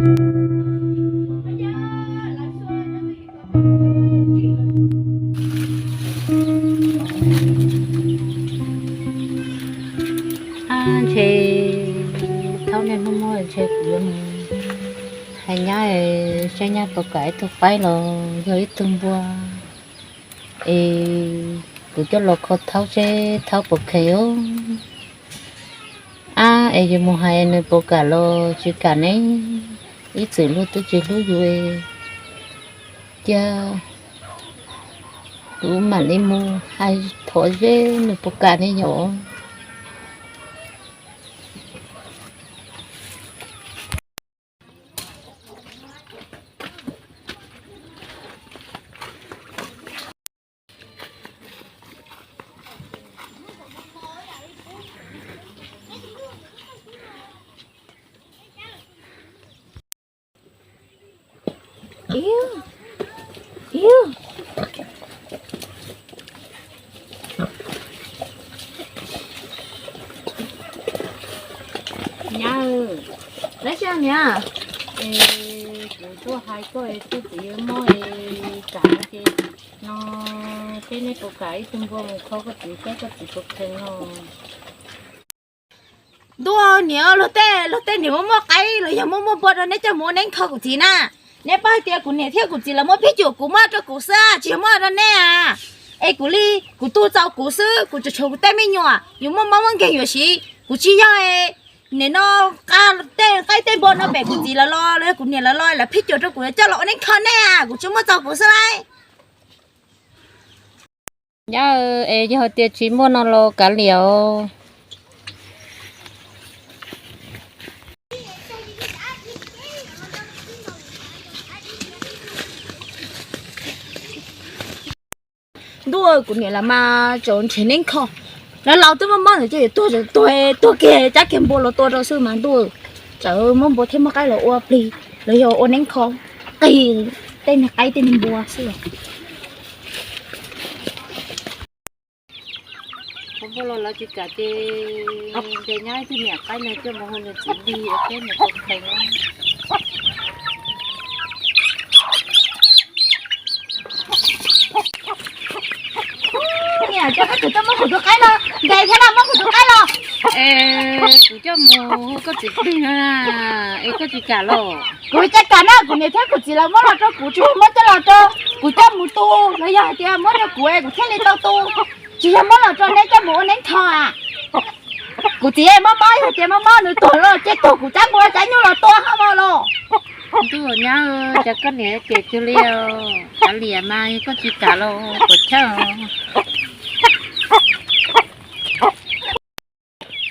Ab, ntshe thaum nej muaj muaj ntshe kuv yuav mus hais nyab saib nyab puas kam ib tug qaib los yog ib tug npua, es kuv coj los kho thaub seb thaub puas kheev os. Ab, es yuav mus hais nws puas kam los tsis kam ne, ib txwm luag twb tsis hlub yus, cia kuv mam li mus hais thov seb nws puas kam ne yom. Nyab, lab xyaj niam, es kuv tuaj hais koj es koj txiv yuav muab es kam no ces no, seb neb puas kam ib tug npua mus kho koj txiv seb koj txiv puas kheev no. Ntuj, niam, luag tej, luag tej niam muaj muaj qaib los yog muaj muaj npua rau neb coj mus ua neeb kho kuv txiv na. Neb paub hais tias kuv niam thiab kuv txiv lawv muab phij cuam kuv muab rau kuv xwb, tsis yog muab rau neb a. Es kuv li, kuv tu txaus kuv xwb, kuv tsuas tshuav kuv tej me nyuam yuav muaj mob muaj nkeeg yuav siv. Kuv tsis yog, nim no qa tej qaib tej npua no pem kuv txiv lawv los, los yog kuv niam lawv los, lawv phij cuam rau kuv coj los ua neeb kho nej a, kuv tsuas muaj txaus kuv xwb lauj. Nyab, es yog hais tias tsis muaj no los kav liam os. Ntuj, kuv niam lawv mas tseem nrhiav neeb kho. Lawv laus twb mob mob ntawd ces yuav tuag, tuag, tuag kiag cab kiag npua los tua rau xwb mas ntuj. Txawm muab npua thiab muab qaib los ua plig, los yog ua neeb kho, qig tej niag qaib tej niag npua xwb. Qhov npua los lawv tsis kam ces ntes nyab ib tug niam qaib no coj mus hu nws txiv lig ua teb nws puas kheev. Niam, coj koj txiv tuaj muab kuv tus qaib no ntes thiab no, muab kuv tus qaib los. Es kuv coj mus hu koj txiv plig no na, es koj tsis kam los? Kuv tsis kam na, kuv niam thiab kuv txiv lawv muab los rau kuv, tsis yog muab coj los rau kuv coj mus tu, los yog hais tias muab rau kuv es kuv thiaj li tau tu, tsis yog muab los rau neb coj mus ua neeb kho a. Kuv txiv mob mob, yog tias mob mob nws tuag los ces tuag kuv cab npua cab nyuj los tua hab los. Ntuj, nyab, cas koj niam kev kawg li, kav liam mas koj tsis kam los puas chawj.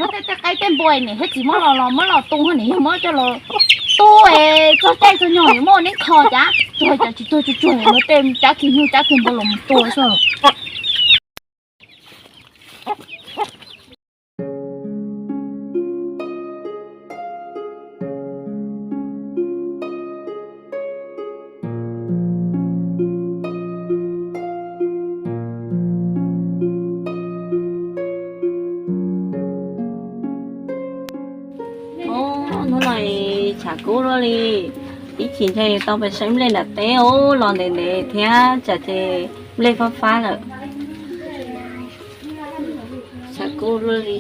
Muab tej tej qaib tej npua niam thiab txiv muab los los muab los tu, niam yog muab coj los tu es txog caij txog nyoog yuav muab ua neeb kho, cas tuag cas tsis tuag tsuag tsuag, luag tej cab kiag nyuj cab kiag npua los mus tua xwb. Hnub no tshav kub luaj li, ib chim ntshe tau pes saib nplej nram teb os, los ntev ntev thiab tsam ces nplej fab fab lawm. Tshav kub luaj li.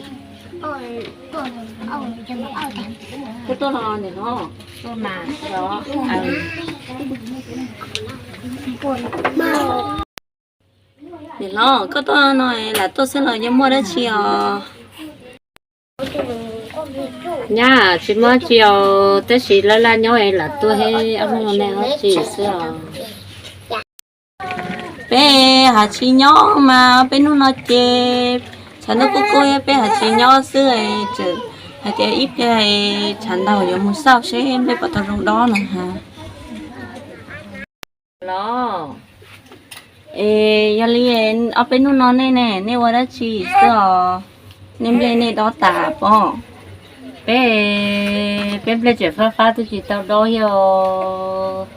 Koj tuaj los niam hlob? Niam hlob, koj tuaj no lam tuaj xwb los yeej muaj dab tsi os? Nyab, tsis muaj tsi os, tab sis laj laj nyob es lam tuaj thiab, ob hnub no nej ua dab tsi xwb os? Peb haj tsis nyob mas peb hnub no ces tshav ntuj kub kub thiab peb haj tsis nyob xwb, tseem hais tias ib pliag tshav ntaug yuav mus xauj seb nplej puas tau zoo dob no ha. Los, es yog li ob peb hnub no nej ne, nej ua dab tsi xwb os? Nej nplej nej dob tas pob? Peb, peb nplej tseem fab fab twb tsis tau dob thiab os.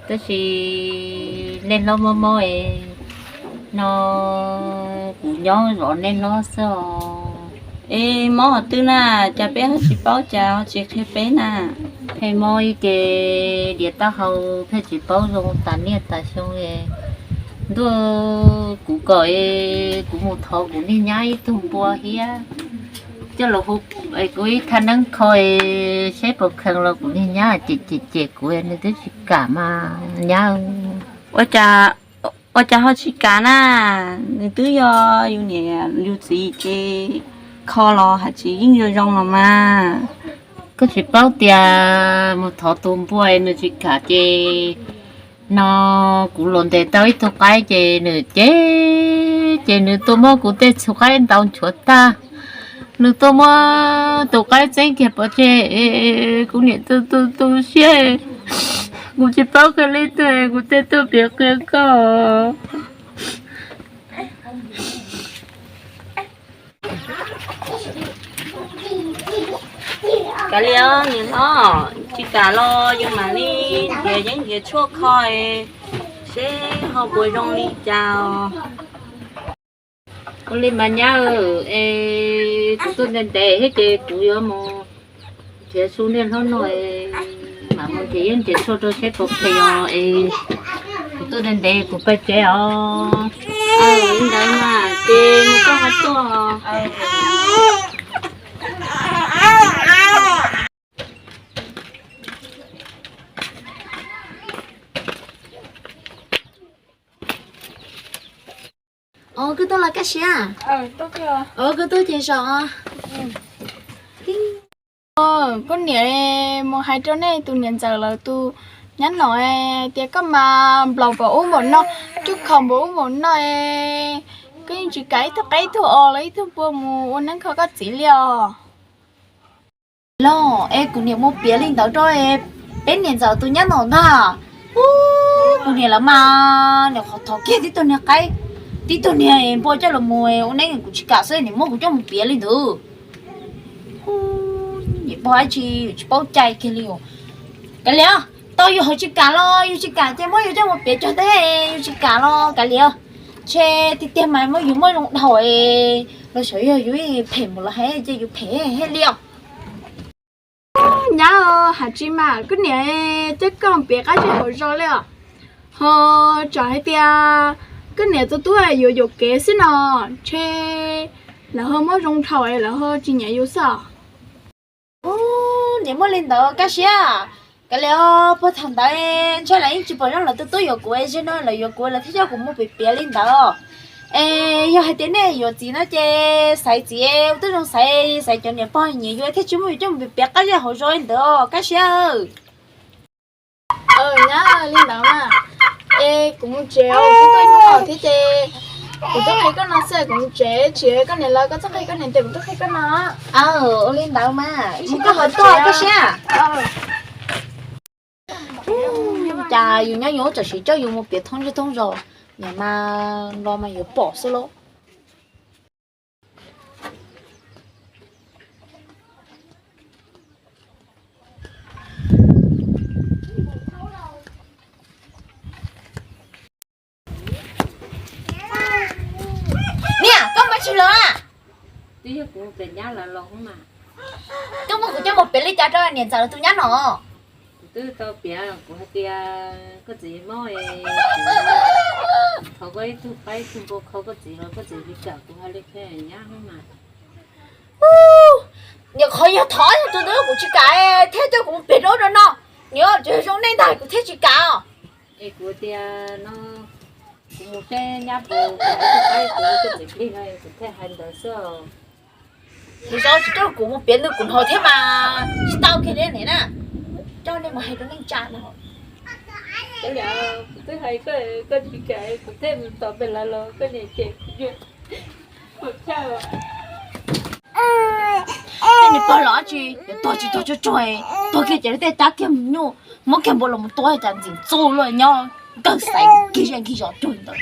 Tab sis nej hlob mob mob es no kuv nyob zov nej hlob xwb os. Es mob qhov twg na, cas peb ho tsis paub, cas ho tsis qhia peb na? Pheej mob ib ce diav taub hau, pheej tsis paub zoo tas niaj tas xyoo li. Ntuj, kuv kom kuv mus thov kuv niag nyab ib tug npua thiab coj los hu kuv ib thaj neeb kho saib puas kheev los kuv niag nyab cem cem cem kuv, nws twb tsis kam mas nyab. Ua cas, ua cas ho tsis kam na? Nws twb yog yus niam yus txiv ces kho los hais tsis yeej zoo zoo los mas. Koj tsis paub tias mus thov tus npua nws tsis kam ces no kuv luam ntes tau ib tug qaib ces nws ces, ces nws tuaj muab kuv tej txhuv qaib ntaus nchuav tag. Nws tuaj muab tus qaib txeeb kiag pov tseg, kuv niam tu tu tu siab. Kuv tsis paub qhia leej twg, kuv thiaj tuaj piav qhia koj. Kav liam os niam hlob, tsis kam los yus mam li nrhiav yeeb nrhiav tshuaj kho seb ho puas zoo li cas os. Ua li mas nyab, es kuv tuaj ntev ntev thiab ces kuv yuav mus nrhiav su niaj hnub no, mam mus nrhiav yeeb nrhiav tshuaj rau seb puas phem os es kuv tuaj ntev ntev kuv pais tsev os. Li ntawd mas ces mus koj ho tuaj. Os, koj tuaj los kaj siab. Os, koj tuaj ces zaum. Koj niam mus hais rau nej tus niam ntxawm lawv tus nyab nom tias koj mas nplaum npaum ub npaum no, tsuj kho npaum ub npaum no, koj yeej tsis kam ib tug qaib ib tug os los ib tug npua mus ua neeb kho koj txiv li os. Los es kuv niam mus piav li ntawd rau peb niam ntxawm tus nyab nom ntag. Ub, kuv niam lawv mas nyuam qhuav thov kiag tib tug niag qaib, tib tug niag npua coj los mus ua neeb, kuv tsis kam xwb, niam muab kuv coj mus piav li ntawd. Ub, niam pog dab tsi tsis paub cai kiag li os. Kav liam, tau yus ho tsis kam los yus tsis kam ces muab yus coj mus piav cog teb, yus tsis kam los kav liam. Ntshe tiag tiag mas muab yus muab zoo dhau, los xyov yog yus phem mus los hais ces yus phem thiaj li os. Nyab, hais tsis mas koj niam coj koj piav qab zej hauv zos li os. Ho tsam hais tias koj niam tus tub yuav yuam kev xwb no, ntshe lawv ho muab zoo dhau lawv ho tsis nyiam yus xwb os. Ub, niam muab li ntawd kaj siab. Kav liam, puag thaum ntawd ntshe lawv yeej tsis pom zoo lawv tus tub yuav kuv, zaum no lawv yuav kuv lawv thiaj coj kuv mus piav piav li ntawd. Es yog hais tias nej yuav txiv no ces xaiv txiv ua tib zoo xaiv, xaiv cov niam pog nyiam yus thiaj tsis muab yus coj mus piav piav qab zej hauv zos li ntawd kaj siab. Nyab, li ntawd mas es kuv mus tsev os, kuv tuaj ib hnub no thiab ces kuv tuaj qhia koj no xwb, kuv mus tsev, tsis koj niam lawv koj txhob qhia koj niam tias kuv tuaj qhia koj no. Ua li ntawd mas mus koj ho tuaj kaj siab. Cas yus nyob yus ub tam sim coj yus mus piav thoob zej thoob zos, niam mas los mas yuav pom xwb lauj. Niam, koj mus tsis los a? Twb yog kuv pem nyab lawv los mas. Koj muab kuv coj mus piav li cas rau niam ntxawm tus nyab no? Kuv twb tau piav kuv hais tias koj txiv mob, thov koj ib tug qaib ib tug npua kho koj txiv los koj txiv tsis kam, kuv hais li qhia nyab mas. Niam, qhov yog thov yog tus ntawd kuv tsis kam thiab coj kuv mus piav rau ub rau no. Niam, tsis zoo nej ntag kuv thiaj tsis kam os. Es kuv tias no kuv mus seb nyab puas kam ib tug qaib ib tug npua koj txiv plig no kuv thiaj hais ntawd xwb. Kuv xav tsis coj kuv mus piav nws kuv hnov thiab mas tsis tau kiag li ne na. Coj nej mus hais rau neej tsa no. Kuv twb hais koj, koj tsis kam kuv thiaj mus tos pem lawv los koj niam cem kuv. Tej niag pog los tsis yuav tuag tsis tuag tsuag tsuag, tuag kiag ces tej cab kiag mus nyuj, muab kiag npua los mus tua cas ntxim ntxub luaj nyob nkawg xaiv kiag zej kiag zos rau ntawd.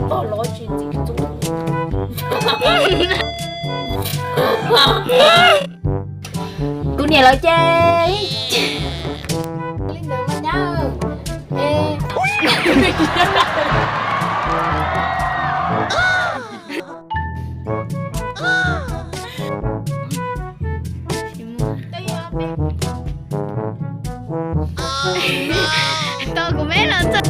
Pog los tsis ntxim ntxub. Niam lawv ces li ntawd mas nyab. Tau kuv me los txog.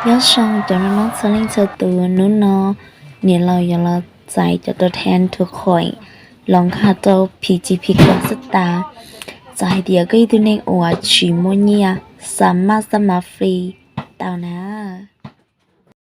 Nyob zoo cov noob noob txhua leej txhua tus, hnub no niam laus yuav los txais cov tus then thu khoim los nkag rau P G P Club xwb tas. Txawm hais tias koj ib tug neeg uas tsis muaj nyiaj, xa maj xa ma free tau na.